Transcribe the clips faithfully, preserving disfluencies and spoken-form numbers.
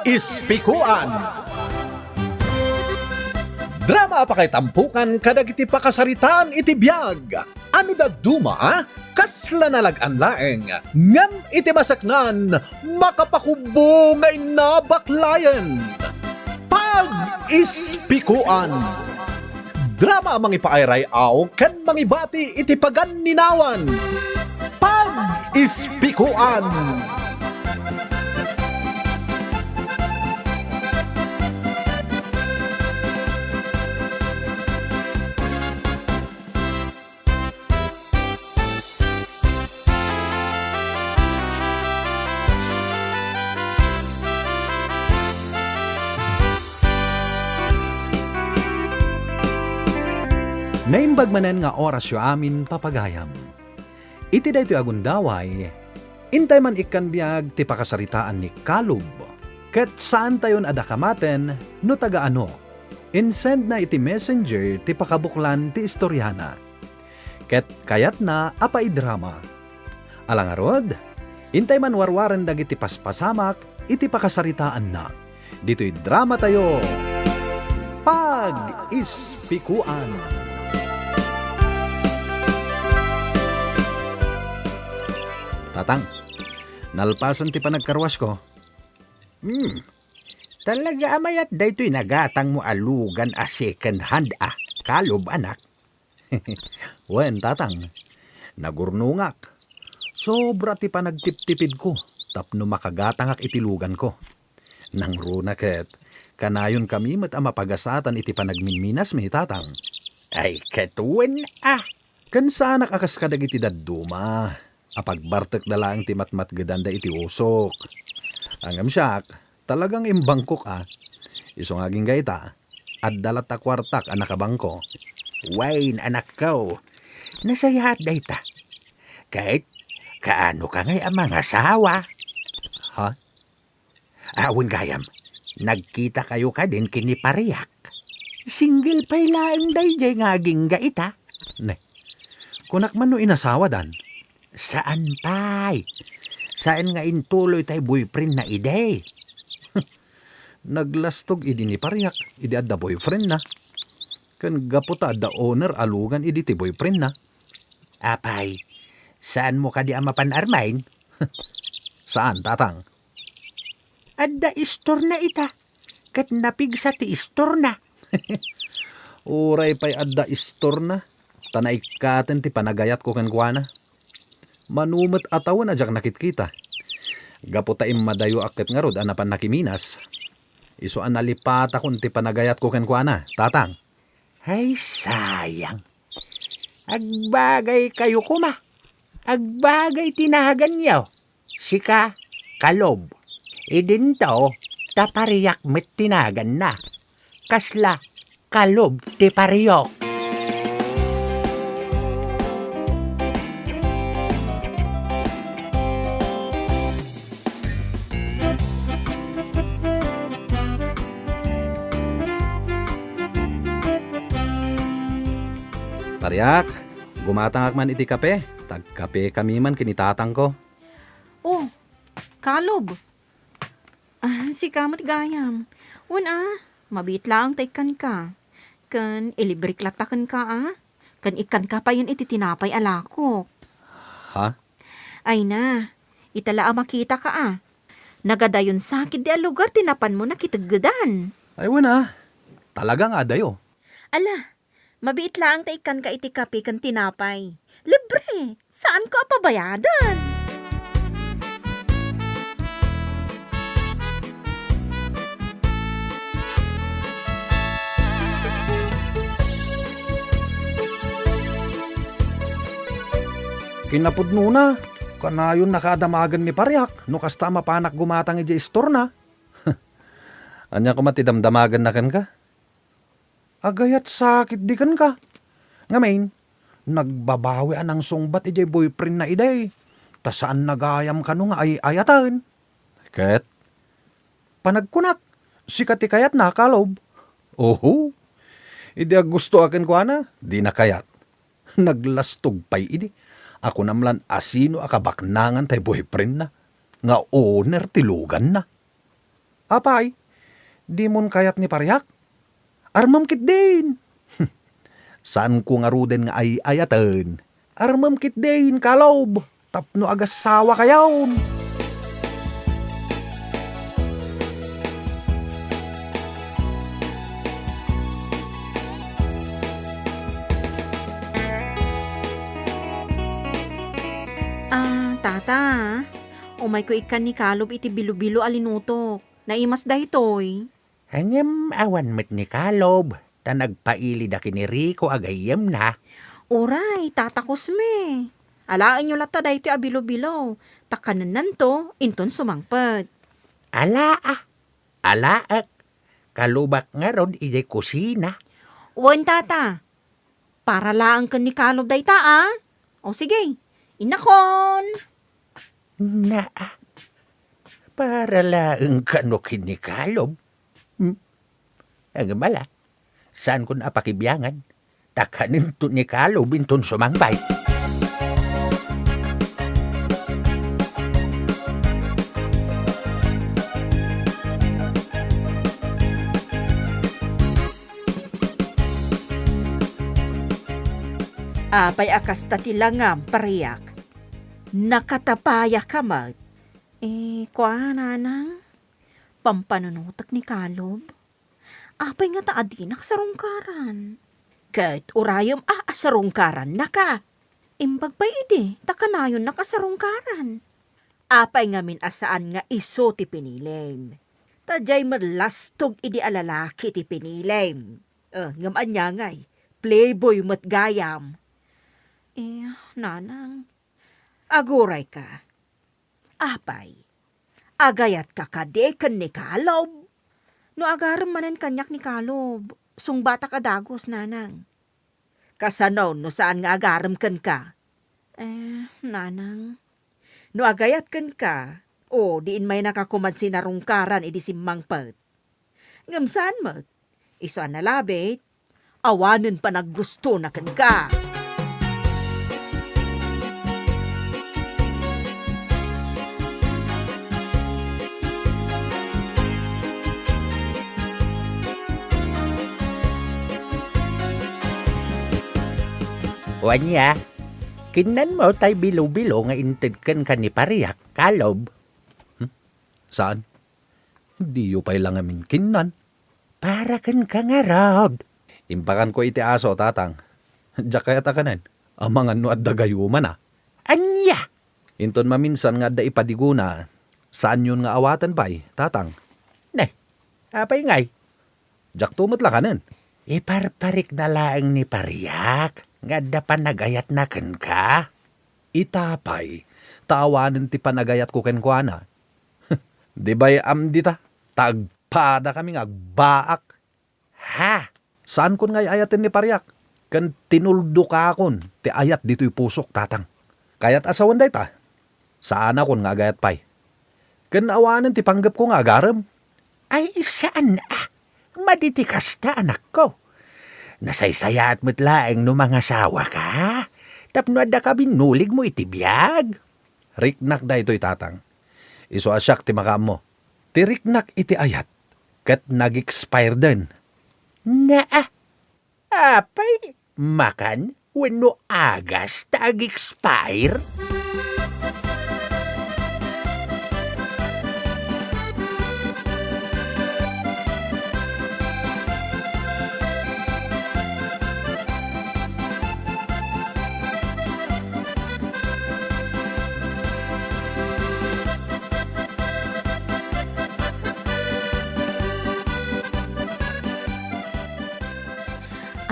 Ispikuan. Drama a pakaitampokan kadagiti pakasaritaan iti biag. Ano dadduma, kasla nalag-an laeng, ngem iti masaknan, makapakubbo nga inna baklayen. Pag-ispikuan. Drama a mangipaayray-aw ken mangibati iti paganninawan. Pag-ispikuan. Naimbag manen nga orasyo amin, papagayam. Iti daytoy a gundaway, intay man ikkan biag ti pakasaritaan ni Caleb, ket saantayon a dakamaten no taga ano. Insendna iti messenger ti pakabuklan ti istoriana. Ket kayatna a paidrama. Ala ngarud, intay man warwaren dagiti paspasamak iti pakasaritaanna. Ditoy dramatayo, Pag-ispikuan. Tatang, nalpasen ti panagkarwasko. Hmm, talaga a mayat daytoy nagatangmo a lugan a second hand a, Caleb, anak. Wen, Tatang. Nagurnongak. Sobra ti panagtiptipidko tapno makagatangak iti luganko. Nangruna ket, kanayonkami met a mapagasatan iti panagminminasmi, Tatang. Ay, ket wen a. Ken saanak a kas kadagiti dadduma a pagbartekda laeng ti matmatgedanda iti usok. Ngem siak, talagang imbangkok a. Isu nga agingga ita, adda latta kuartak a nakabangko. Wen, anakko, nasayaat dayta. Ket, kaano ka ngay a mangasawa? Ha? Awan gayam, nagkitakayo kadin ken ni Pariak. Single pay laeng daydiay nga agingga ita. Ne, kunak man no inasawa, Dan? Saan pay. Saan nga intuloy tay boyfriend na idi. Naglastog idi ni Pariak, idi adda boyfriend na. Ken gapu ta adda owner a lugan idi ti boyfriend na. Apay, saan mo kadi a mapan armaen? Saan, Tatang? Adda istorna ita, ket napigsa ti istorna. Uray pay adda istorna, ta naikkaten ti panagayatko kenkuana. Mano met a tawen a diak nakitkita. Gapu ta immadayoak ket ngarud a napan nakiminas. Isu a nalipatakon ti panagayatko kenkuana, Tatang. Ay, sayang. Agbagaykayo koma. Agbagay ti naganyo. Sika, Kalob. Idinto, ta Pariak met ti naganna. Kasla Kalob ti Pariok. Pariak, gumatangak man iti kape. Tagkapekami man ken ni tatangko. Oh, Kalob. Ah, sika met gayam. Wen a, mabiit laeng ta ikkanka. Ken ilibrek latta kenka a. Ken ikkanka payen iti tinapay a lakok. Ha? Ay na, ita la a makitaka a. Nagadayon sa ketdi a lugar ti napanmo nakiteggedan. Ay, wen a. Talaga nga adayo. Ala, mabiit laeng ta ikkanka iti kape ken tinapay. Libre! Saanko a pabayadan! Kinapudnona, kanayonnaka a damagen ni Pariak no kasta a mapanak gumatang idiay istorna. Ania koma ti damdamagenna kenka? Agayat sa ketdi kenka. Ngamin, nagbabawi a nangsungbat idiay boyfriendna idi, ta saanna gayam kano nga ay-ayaten. Ket? Panagkunak, sika ti kayatna, Kalob. Oho. Idi aggustoak kenkuana, dina kayat. Naglastog pay idi. A kunam lan a sino a kabaknangan tay boyfriendna, nga owner ti luganna. Apay, dimon kayat ni pariak? Armem ketdin. Saanko ngaruden nga ay-ayaten. Armem ketdin, Kalob, tapno agasawa kayon. Ah, tata, umayko ikkan ni Kalob iti bilo-bilo a linutok. Naimas daytoy. Ngem awan met ni Kalob, ta nagpailida ken ni Rico a gayyemna. Uray, tata Cosme. Alaenyo latta daytoy a bilo-bilo, ta kanennanto, inton sumangpet. Alaa, alaek, kalubak ngarud idiay kusina. Wen, tata. Para laeng ken ni Kalob dayta, a? O sige, innakon. Naa, para laeng kano ken ni Kalob? Hmm? Ngem ala, saankon a pakibiangan, ta kanento ni Kalob inton sumangpet. Apay a kasta ti langam, pariak? Nakatapayaka met. Eh, kua, nanang? Pampanunotek ni Kalob. Apay ngata a dinak sarungkaran? Ket urayem a, a sarungkarannaka. Imbag pay idi, ta kanayonnak a sarungkaran. Apay ngamin a saan nga isu ti pinilim? Ta diay met lastog idi a lalaki ti pinilim. Eh, ngem ania ngay, playboy met gayam. Eh, nanang, agurayka. Apay, agayatka kadi ken ni Kalob? No agarem manen kaniak ni Kalob, sungbatak a dagus, nanang. Kasano no saan nga agarem kenka? Eh, nanang. No agayat kenka, o di inmaynaka koman sinarungkaran idi simmangpet. Ngem saan met, isu a nalabit, awanen panaggustona kenka. Wen a, kinnanmo tay bilo-bilo nga inted kenka ni pariak, Kalob? Hmm? Saan? Diyo pay la ngamin kinnan. Para kenka ngarud. Impakanko iti aso, tatang. Diak kayat a kanen. Amangan no adda gayuman a. Ania? Inton maminsan nga adda ipadigona, saanyon nga awaten pay, tatang. Ne, apay ngay? Diakto met la kanen. Iparparikna laeng ni pariak nga adda panagayatna kenka. Ita pay, ta awanen ti panagayatko kenkuana. Di bay-am dita, ta agpadakami nga agbaak. Ha? Saankon nga ay-ayaten ni pariak, ken tinuldokakon ti ayat ditoy pusok, tatang. Kayat a sawen dayta? Saanakon nga agayat pay. Ken awanen ti panggepko nga agarem. Ay, saan a. Madi ti kasta, anakko. Nasaysayaat met laeng no mangasawaka, tapno addaka binnuligmo iti biag. Riknak daytoy, tatang. Isu a siak ti makaammo. Ti riknak iti ayat, ket nag-expire den. Naa, apay, makan wenno agas ta ag-expire?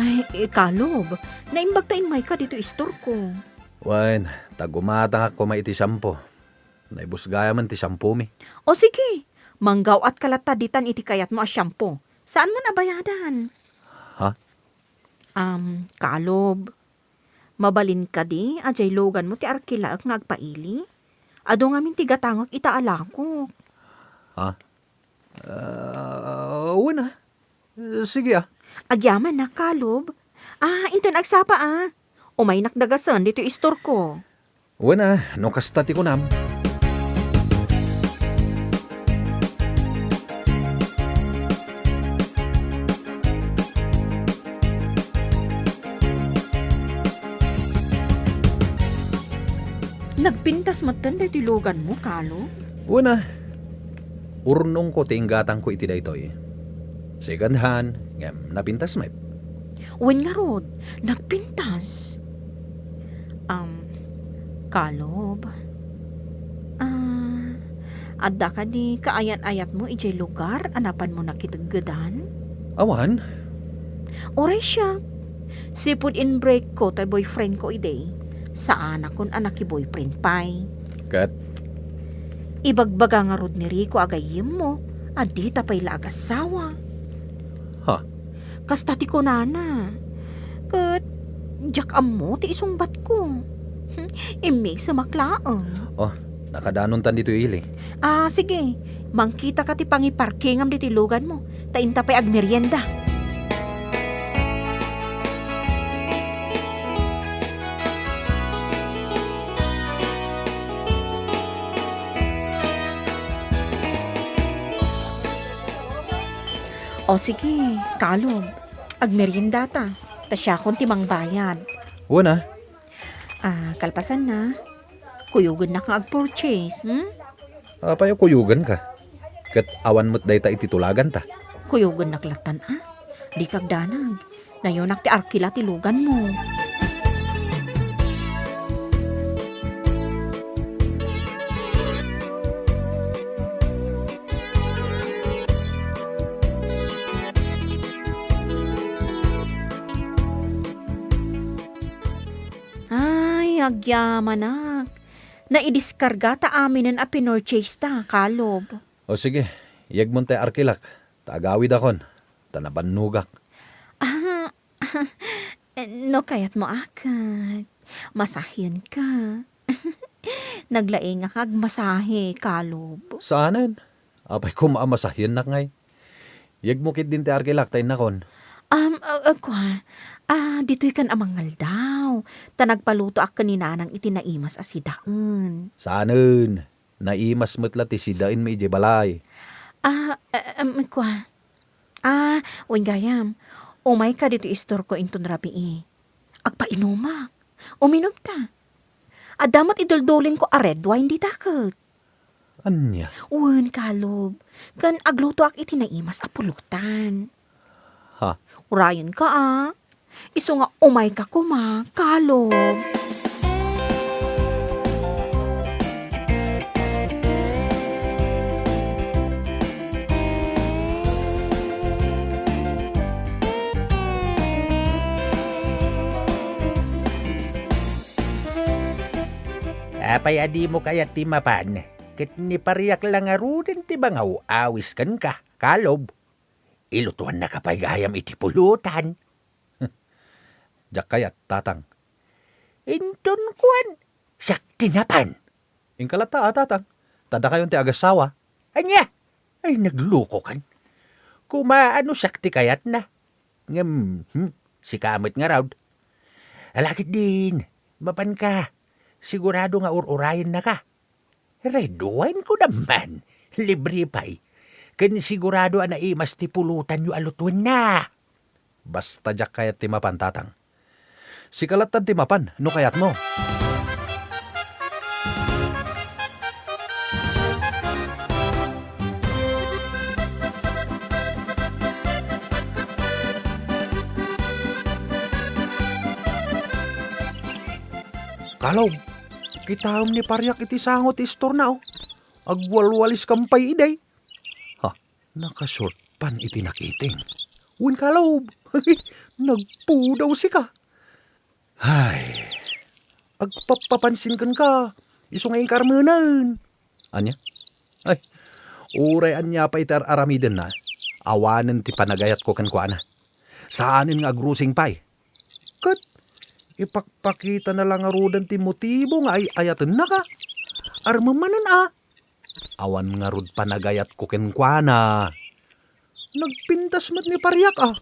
Ay, eh, Kalob, naimbag ta immayka ditoy istorko. Wen, ta gumatangak koma iti shampoo. Naibus gayamen ti shampoomi. O sige, manggaw-atka latta ditan iti kayatmo a shampoo. Saan man a bayadan. Ha? Am, Kalob, mabalin kadi a diay luganmo ti arkilaek nga agpaili? Adu ngamin ti gatangek ita a lakok. Ha? Ah, wen a. Sige a. Agyaman a, Kalob. Ah, inton agsapa a. Umaynak dagasen ditoy istorko. Wen a, no kasta ti kunam. Nagpintas metten daytoy luganmo, Kalob? Wen a, urnongko ti inggatangko iti daytoy. Second hand, ngem napintas met. Wen ngarud, nagpintas. Am, Kalob. Ah, adda kadi kaayan-ayatmo idiay lugar a napanmo nakiteggedan? Awan. Uray siak. Sipud in-break ko toy boyfriend ko idi, saanakon a nakiboyfriend pay. Ket? Ibagbaga ngarud ni Rico a gayyemmo a dita pay la agassawa. Ha? Kasta ti kunana. Ket diak ammo ti isungbatko. Immigsemak laeng. Oh, nakadanontan ditoy ili. Ah, sige. Mangkitaka ti pangiparkingam ditoy luganmo, ta inta pay agmerienda. O sige, Kalob, agmeriendata, ta siakon ti mangbayad. Wen a. Ah, kalpasanna, kuyogennak nga agpurchase, hmm? Apay a kuyogenka? Ket awan met dayta iti tulaganta. Kuyogennak lattan a, dika agdanag. Nayonak ti arkila ti luganmo. Ay, agyamanak. Naidiskargata aminen a pinurchaseta, Kalob. O sige, yegmon tay arkilak, ta agawidakon, ta nabannogak. Ah, no kayatmo a ket, masahenka. Naglaingak agmasahe, Kalob. Saanen? Apay koma a masahennak ngay. Yegmo ketdin ti arkilak ta innakon. Am, a-, a-, kua, ah, ditoykan a mangaldaw, ta nagpalutoak ken ni Nanang iti naimas a sidaen. Saanen? Naimas met la ti sidaenmi idiay balay. Ah, a-, am, kua. Ah, wen gayam, umayka ditoy istorko inton rabii. Agpainumak. Uminumta. Adda met iduldulinko a red wine dita ket. Ania? Wen, Kalob. Ken aglutoak iti naimas a pulutan. Ha? Urayenka a. Isu nga umayka koma, Kalob. Apay a dimo kayat ti mapan? Ket ni Pariak la ngaruden ti mangaw-awis kenka, Kalob. Ilutuannaka pay gayam iti pulutan. Diak kayat, Tatang. Inton kuan, siak ti napan. Inka latta a, Tatang, ta dakayon ti agassawa. Ania? Ay, naglukokan. Koma no siak ti kayatna. Ngem, hmm, sika met ngarud. Ala ketdin, mapanka. Sigurado nga ur-urayennaka. Red wine ko naman. Libre pay. Ken sigurado a naimas ti pulutanyo a lutuenna. Basta diak kayat ti mapan, Tatang. Sika lattan ti mapan, no kayatmo. Kalob, kitaem ni Pariak iti sango ti istorna, o. Agwalwaliskan pay idi. Ha, naka-short pan iti nakiting. Wen, Kalob, nagpudaw sika. Hay, agpappapansin kenka, isu nga inkarmenen. Ania? Ay, uray ania pay ti ar-aramidenna, awanen ti panagayatko kenkuana. Saanen nga agrusing pay. Ket ipakpakitana la ngaruden ti motibo nga ay-ayatennaka. Armem manen a. Awan ngarud panagayatko kenkuana. Nagpintas met ni Pariak a.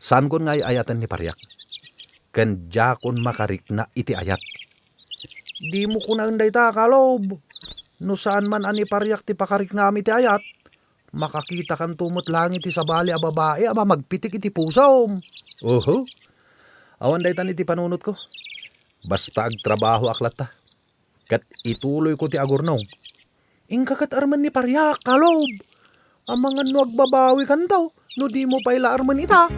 Saankon nga ay-ayaten ni Pariak. Ken diakon makarikna iti ayat. Dimo kunaen dayta, Kalob. No saan man a ni Pariak ti pakariknam iti ayat, makakitakanto met laeng iti sabali a babai a mamagpitik iti pusom. Oho. Awan daytan iti panunotko. Basta agtrabahoak latta. Ket ituloyko ti agurnong. Inka ket armen ni Pariak, Kalob. Amangan no agbabawikanto, no dimo pay la armen ita.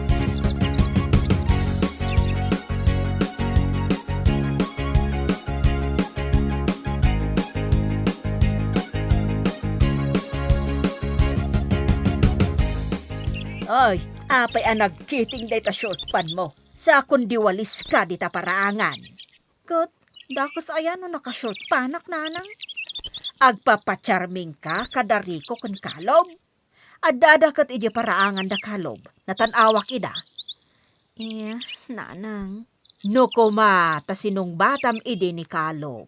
Oy, apay a nagkiting dayta short pantmo? Sakon diwaliska dita paraangan. Ket dakes aya no naka-short pantak, nanang? Agpapacharmingka kada Rico ken Kalob? Adda-adda ket idiay paraangan da Kalob, natan-awak ida. Eh, nanang. No koma ta sinungbatam idi ni Kalob.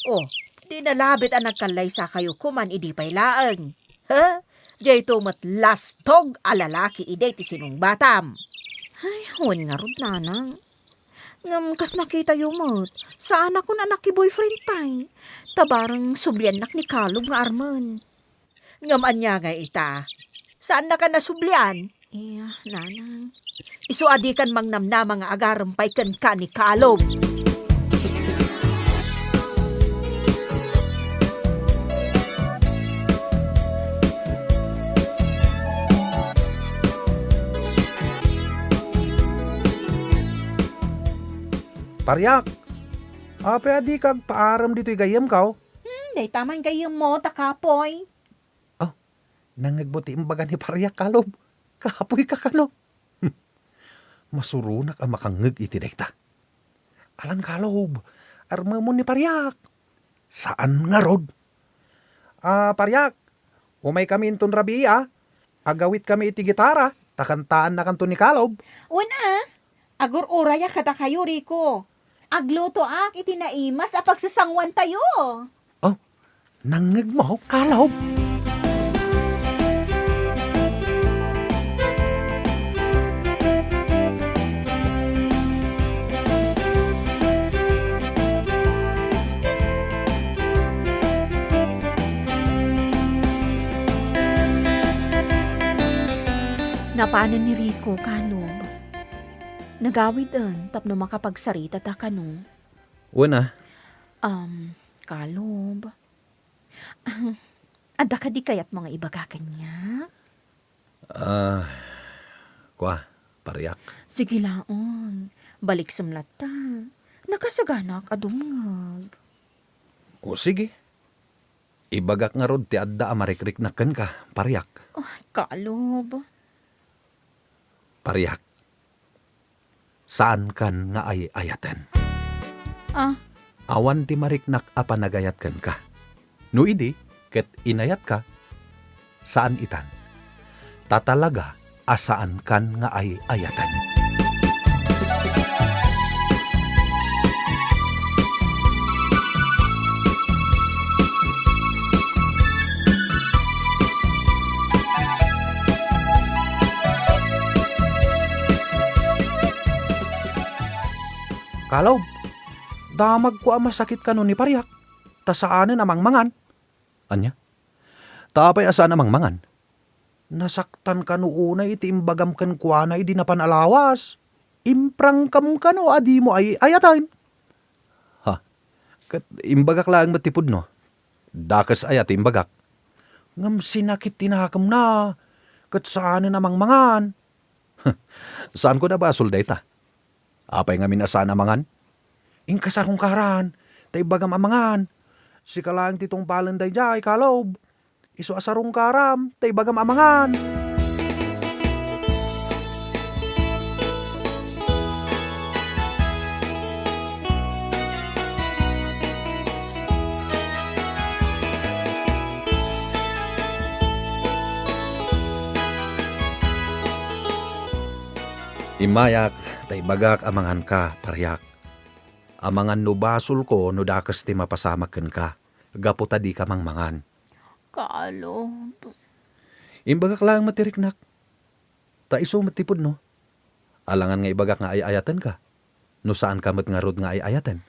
Oh, di nalabit a nagkallaysakayo koman idi pay laeng. Ha? Dayto met lastog a lalaki idi ti sinungbatam. Ay, wen ngarud, nanang. Ngem kas nakitayo met, saanakon a naki-boyfriend pay. Ta bareng subliannak ni Kalob nga armen. Ngem ania ngay ita? Saannakan a sublian? Eh, nanang. Isu a dikan mangnamnama nga agarem pay kenka ni Kalob. Pariak, apay a dika agpaarem ditoy gayyemko? Hmm, dayta man gayyemmo, ta kapoy. Oh, nangngegmo ti imbaga ni Pariak, Kalob. Kapoyka kano? Masuronak a makangngeg iti dayta. Alan, Kalob, armemon ni Pariak. Saan ngarud. Ah, Pariak, umaykami inton rabii, ah. Agawitkami iti gitara, ta kantaannakanto ni Kalob. Wen a, agur-urayak kadakayo, Rico. Aglutoak iti naimas a pagsasanguantayo. Oh, nangngegmo, Kalob? Napanen ni Rico, Kalob. Nagawiden tapno makapagsarita ta kano. Wen a. Um, Kalob. Adda kadi kayatmo nga ibaga kaniak? Ah, kua, Pariak. Sige laeng. Baliksem latta. Nakasaganak a dumngeg. O, sige. Ibagak ngarud ti adda a marikriknak kenka, Pariak. Oh, Kalob. Pariak, saankan nga ay-ayaten. Ah? Awan ti mariknak a panagayat kenka. No idi, ket inayatka, saan itan. Ta talaga a saankan nga ay-ayaten. Kalob, damagko a masakit kano ni Pariak, ta saanen a mangmangan. Ania? Ta apay a saan a mangmangan? Nasaktan kano unay iti imbagam kenkuana idi napan a lawas. Imprangkam kano a dimo ay-ayaten. Ha? Ket imbagak laeng met ti pudno. Dakes aya ti imbagak. Ngem sinakit ti nakemna, ket saanen a mangmangan. Saanko a basol dayta. Apay ngamin a saan a mangan? Inka sarungkaram, ta ibagam a mangan. Sika laeng ti tungpalen daydiay, Kalob. Isu a sarungkaram, ta ibagam a mangan. Immayak, ta ibagak a manganka, Pariak. Amangan no basolko no dakes ti mapasamak kenka, gapu ta dika mangmangan. Kalob. Imbagak laeng met ti riknak. Ta isu met ti pudno. Alangan nga ibagak nga ay-ayatenka. No saanka met ngarud nga ay-ayaten.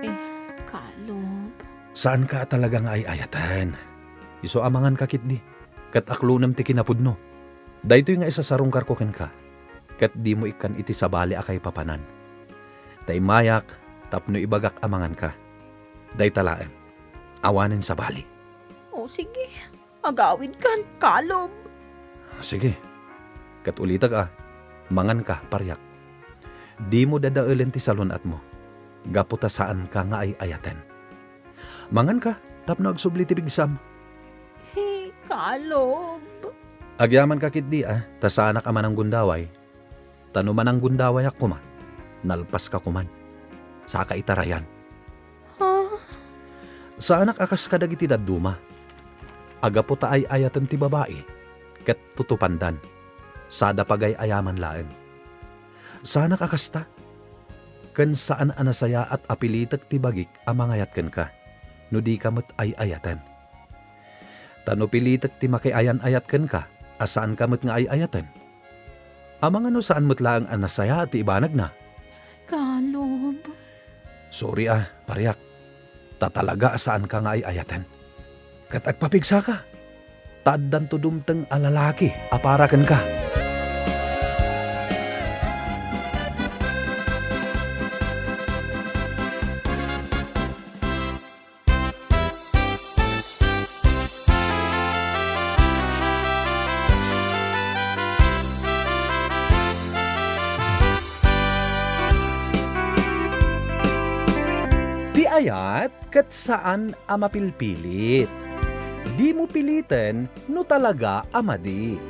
Eh, Kalob. Saanka a talaga nga ay-ayaten. Isu a manganka ketdi. Ket aklonem ti kinapudno. Daytoy nga isasarungkarko kenka. Ket dimo ikkan iti sabali a kaipapanan. Ta immayak tapno ibagak a manganka. Dayta laeng. Awanen sabali. O, sige. Agawidkan, Kalob. Sige. Ket ulitek a, manganka, pariak. Dimo dadaelen ti salun-atmo, gapu ta saanka nga ay-ayaten. Manganka tapno agsubli ti pigsam. He, Kalob. Agyamanka ketdi a, ta saanak a mananggundaway. Ta no mananggundawayak koma, nalpaska koman. Saaka itarayan. Ha? Saanak a kas kadagiti dadduma. Aggapu ta ay-ayaten ti babai, ket tutupandan. Sada pagay-ayaman laeng. Saanak a kasta. Ken saan a nasayaat a pilitek ti bagik a mangayat kenka, no dika met ay-ayaten. Ta no pilitek ti makiayan-ayat kenka a saanka met nga ay-ayaten, amangan no saan met laeng a nasayaat ti ibanagna. Kalob. Sorry a, pariak. Ta talaga a saanka nga ay-ayaten. Ket agpapigsaka, ta addanto dumteng a lalaki a para kenka. Ti ayat ket saan a mapilpilit. Dimo piliten no talaga a madi.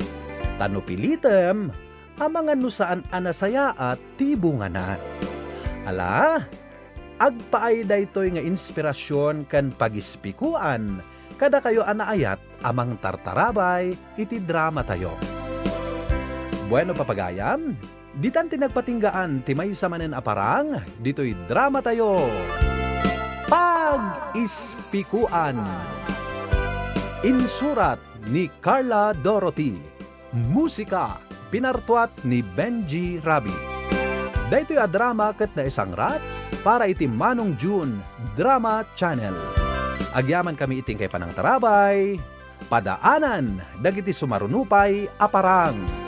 Ta no pilitem, amangan no saan a nasayaat ti bungana. Ala, agpaay daytoy nga inspirasyon ken pagispikoan kadakayo a naayat a mangtartarabay iti dramatayo. Bueno, papagayam, ditan ti nagpatinggaan ti maysa manen a parang ditoy dramatayo. Pag-ispikoan. Insurat ni Carla Dorothy. Musika, pinartuat ni Benji Rabi. Daytoy a drama ket naisangrat para iti Manong June Drama Channel. Agyamankami iti inkay panangtarabay, padaanan dagiti sumaruno pay a parang.